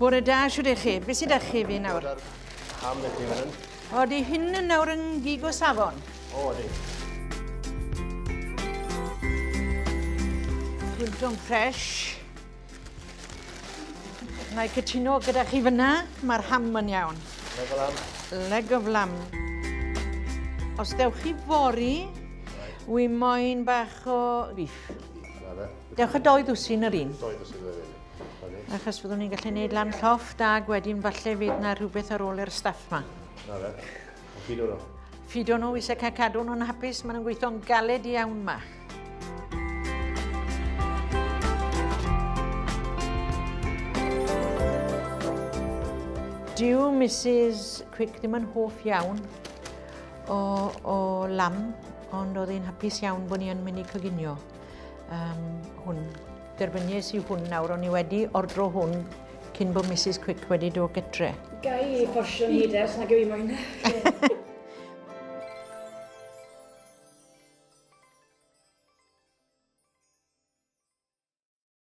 Bore da, shwd ych chi? Be sydd â chi fi nawr? Ham i chi fan hyn. O, di hyn yn nawr yn gig o safon? O, di. Gwynto'n ffresh. Na i cytuno gyda chi fyna, mae'r ham yn iawn. Leg of lamb. Leg of lamb. Os dewch chi fory, wi moyn bach o beef. Dewch â doi ddwsin yr un. Doi ddwsin yr un. Achos fyddwn ni'n gallu gwneud lan llofft ag wedyn falle fydd na rhywbeth ar ôl i'r staff ma. Na fe. Ffido nhw. Ffido nhw, eisiau cael cadw nhw'n hapus, maen nhw'n gweithio'n galed iawn ma. Dyw Mrs Quick ddim yn hoff iawn o, o lam, ond oedd hi'n hapus iawn bod ni yn mynd i coginio um, hwn. Derbyniais i hwn nawr, o'n i wedi ordro hwn cyn bod Mrs Quick wedi dod gytre. Ga i fforsio ni de, os nag yw i moyn.